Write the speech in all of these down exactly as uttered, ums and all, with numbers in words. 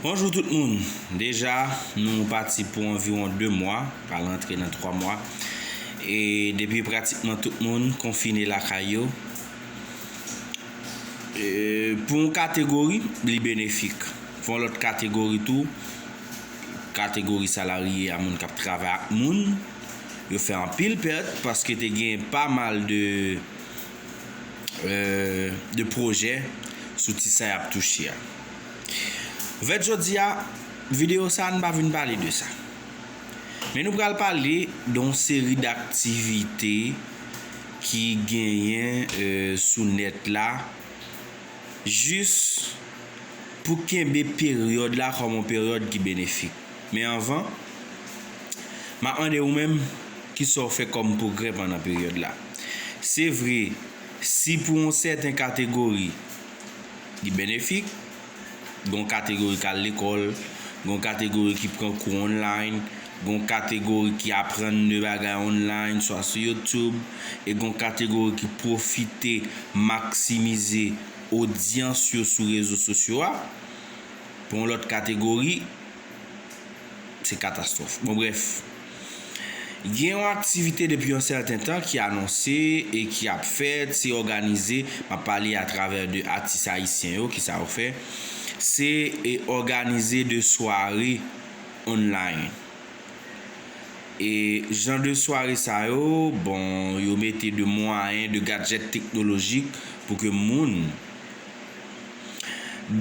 Bonjou tout moun. Deja, nou pati pou anviwon de mwa, pral antre nan twa mwa. E depi pratikman tout moun konfine lakay yo. E pou yon kategori, li benefik. Pou yon lòt kategori tou, kategori salarye a, moun k ap travay ak moun, yo fè anpil pèt paske te gen pa mal de, euh, de pwojè sou ti sa y ap touche a. Anfèt, jodi a, videyo sa a, n pa vin pale de sa. Men nou pral pale de yon seri d aktivite ki genyen, euh, sou nèt la, jis pou kenbe peryòd la kòm yon peryòd ki benefik. Men anvan, m ap mande ou menm, kisa w fè kòm pwogrè pandan peryòd la? Se vre, si pou yon sèten kategori, li benefik, gen yon kategori k al lekòl, gen yon kategori ki pran kou online, gen yon kategori ki aprann de bagay online, swa sou YouTube, e gen yon kategori ki pwofite maksimize odyans yo sou rezo sosyo a. Pou yon lòt kategori, se katastwòf. Bon, brèf. Gen yon aktivite depi yon sèten tan ki anonse e ki ap fèt, se òganize, m ap pale atravè de atis ayisyen yo, kisa yo fè, se, e, òganize de sware online. E jan de sware sa yo, bon, yo mete de mwayen, de gadjèt teknolojik pou ke moun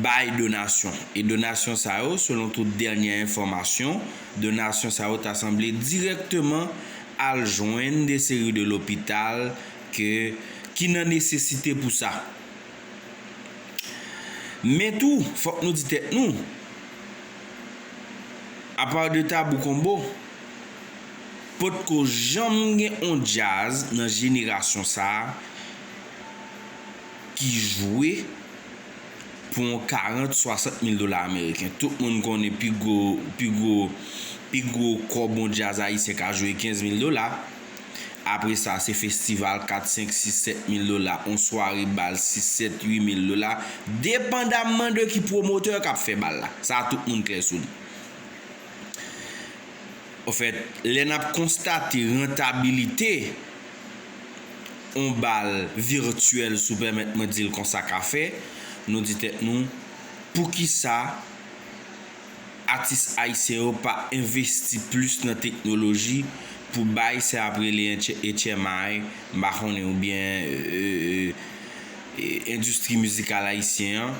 bay donasyon. E donasyon sa yo, selon tout dènye enfòmasyon, donasyon sa yo ta sanble dirèkteman al jwenn de seri de lopital ke, ki nan nesesite pou sa. Men tou, fòk nou di tèt nou, apa de Tabou Combo, potko janm gen on djaz nan jenerasyon sa a ki jwe pou yon karant, swasant mil dola ameriken. Tout moun konnen pi gwo, pi gwo, pi gwo kòb on djaz ayisyen ka jwe kenz mil dola. Apre sa, se festival kat, senk, sis, sèt mil dola, on sware bal sis, sèt, uit mil dola, depandamman de ki pwomotè k ap fè bal la. Sa, tout moun klè sou li. Anfèt, lè n ap konstate rantabilite on bal vityèl, si w pèmèt mwen di l konsa, ka fè, nou di tèt nou, poukisa atis ayisyen yo pa envesti plis nan teknoloji pou bay sa y ap rele H M I, m pa konnen, oubyen, euh, euh, euh, endistri mizikal ayisyen an,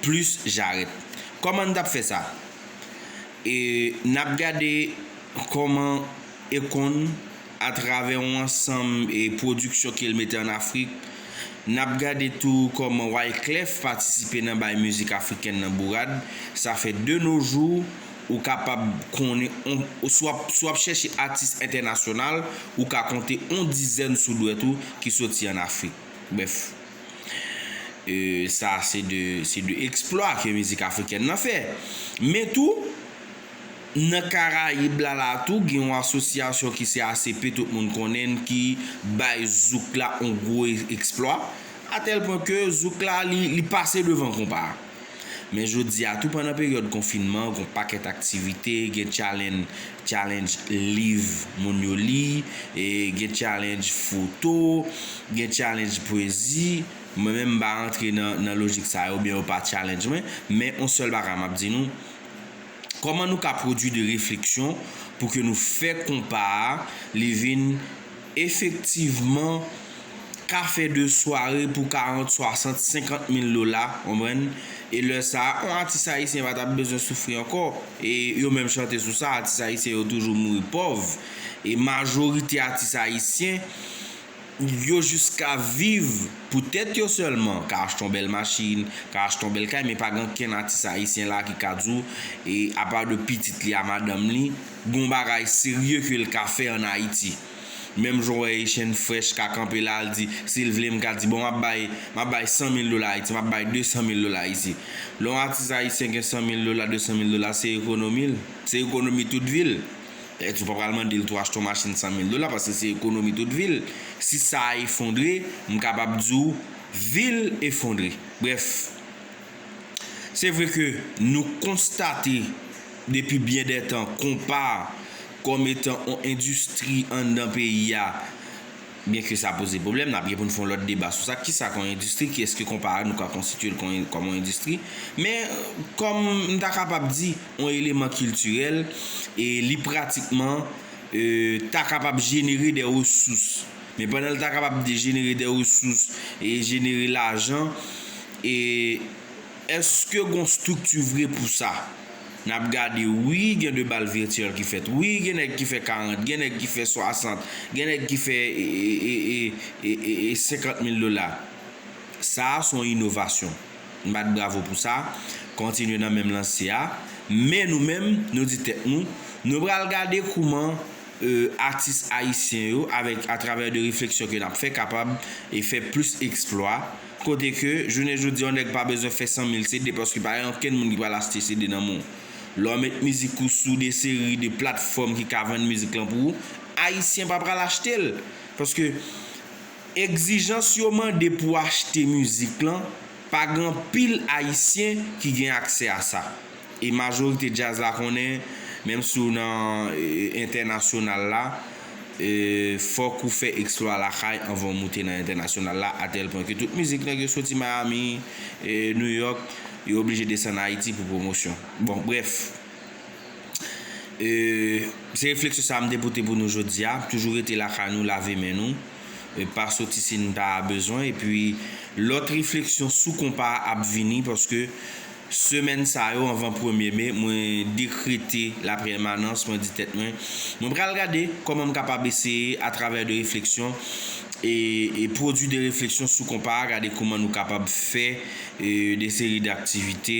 plis jarèt? Kòman n t ap fè sa? E n ap gade kòman Akon, atravè yon ansanm e pwodiksyon ke l mete ann Afrik, n ap gade tou kòman Wyclef patisipe nan bay mizik afrikèn nan bourad. Sa fè de nos jours, ou kapab konnen, on, si w ap, si w ap chèche atis entènasyonal, ou ka konte on dizèn sou dwèt ou ki soti ann Afrik. Brèf. E sa, se de, se de eksplwa ke mizik afrikèn nan fè. Men tou, nan Karayib la, la tou, gen yon asosyasyon ki se A C P, tout moun konnen l, ki bay zouk la yon gwo e-, eksplwa, atèl pwen ke zouk la, li, li pase devan konpa a. Men jodi a tou, pandan peryòd konfinman, gen yon pakèt aktivite, gen challenge, challenge liv moun yo li, e gen challenge foto, gen challenge pwezi. Mwen menm, m pa rantre nan, nan lojik sa yo, oubyen yo pa challenge mwen, men yon sèl bagay m ap di nou, kòman nou ka pwodui de refleksyon pou ke nou fè konpa a, li vin efektivman ka fè de sware pou karant, swasant, senkant mil dola, konprann? E lè sa a, yon atis ayisyen pa t ap bezwen soufri ankò. E yo menm chante sou sa, atis ayisyen yo toujou mouri pòv. E majorite atis ayisyen, yo jis ka viv pou tèt yo sèlman, ka achte yon bèl machin, ka achte yon bèl kay, men pa gen okenn atis ayisyen la ki ka di w, e apa de pitit li a madanm li, gen yon bagay serye ke l ka fè ann Ayiti. Menm jan w wè Echann Fresh ka kanpe la, l di, si l vle, m ka di, bon, m ap bay, m ap bay san mil dola Ayiti, m ap bay de san mil dola Ayiti. Lè yon atis ayisyen gen san mil dola, de san mil dola, se ekonomi l. Se ekonomi tout vi l. Èske ou pa pral mande l tou achte yon machin san mil dola, paske se ekonomi tout vi l. Si sa a efondre, m kapab di w, vi l efondre. Brèf, Se vre ke nou konstate depi byen dè tan konpa kòm etan yon endistri anndan peyi a, byenke sa poze pwoblèm, n ap gen pou n fè yon lòt deba sou sa. Kisa k yon endistri? Kiyès ke konpa a nou ka konstitye l kòm, kòm yon endistri? Men, kòm m ta kapab di, yon eleman kiltirèl, e li pratikman, e, ta kapab jenere de resous. Men pandan l ta kapab de jenere de resous e jenere lajan, e èske gon estrikti vre pou sa? N ap gade, wi, gen de bal vityèl ki fèt. Wi, gen nèg ki fè karant, gen nèg ki fè swasant, gen nèg ki fè, e, e, e, e, e, e, senkant mil dola. Sa a se yon inovasyon. M bat bravo pou sa. Kontinye nan menm lanse a. Men nou menm, nou di tèt nou, nou pral gade kouman, e, atis ayisyen yo, avèk, atravè de refleksyon ke n ap fè, kapab e fè plis eksplwa. Kote ke, jounen jodi a, yon nèg pa bezwen fè san mil C D paske pa gen okenn moun ki pral achte C D nan men w. Lè w met mizik ou sou de seri de platfòm ki ka vann mizik lan pou ou, ayisyen pa pral achte l. Paske egzijans yo mande pou achte mizik lan, pa gen anpil ayisyen ki gen aksè a sa. E majorite djaz la konnen, menm si w nan, e, entènasyonal la, e, fòk ou fè eksplwa lakay anvan w moute nan entènasyonal la, atèl pwen ke tout mizik nèg yo soti Miami, e, New York, yo oblije desann Ayiti pou pwomosyon. Bon, brèf. E, se refleksyon sa a m te pote pou nou jodi a. Toujou rete lakay nou, lave men nou. E, pa soti si n pa bezwen. Epi, lòt refleksyon sou konpa a ap vini, paske semèn sa yo, anvan premye me, mwen dekrete lapèmanans, mwen di tèt mwen, mwen pral gade kòman m kapab eseye, atravè de refleksyon, e, e pwodui de refleksyon sou konpa a, gade kouman nou kapab fè, e, de seri daktivite,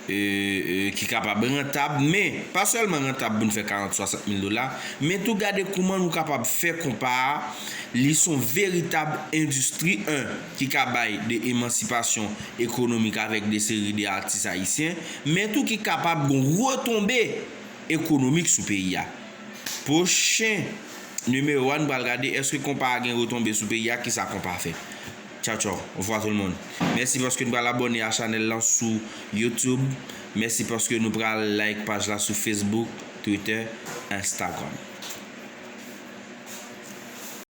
e, e, ki kapab rantab, men pa sèlman rantab pou n fè karant, swasant mil dola, men tou gade kouman nou kapab fè konpa a, li se yon veritab endistri, en, ki ka bay de emansipasyon ekonomik avèk de seri de atis ayisyen, men tou ki kapab gon retonbe ekonomik sou peyi a. Pwochen nimewo a, nou pral gade èske konpa a gen retonbe sou peyi a, kisa konpa fè. Tchaw, tchaw. Au revoir tout le monde. Mèsi paske nou pral abòne a chanèl lan sou YouTube. Mèsi paske nou pral like paj la sou Facebook, Twitter, Instagram.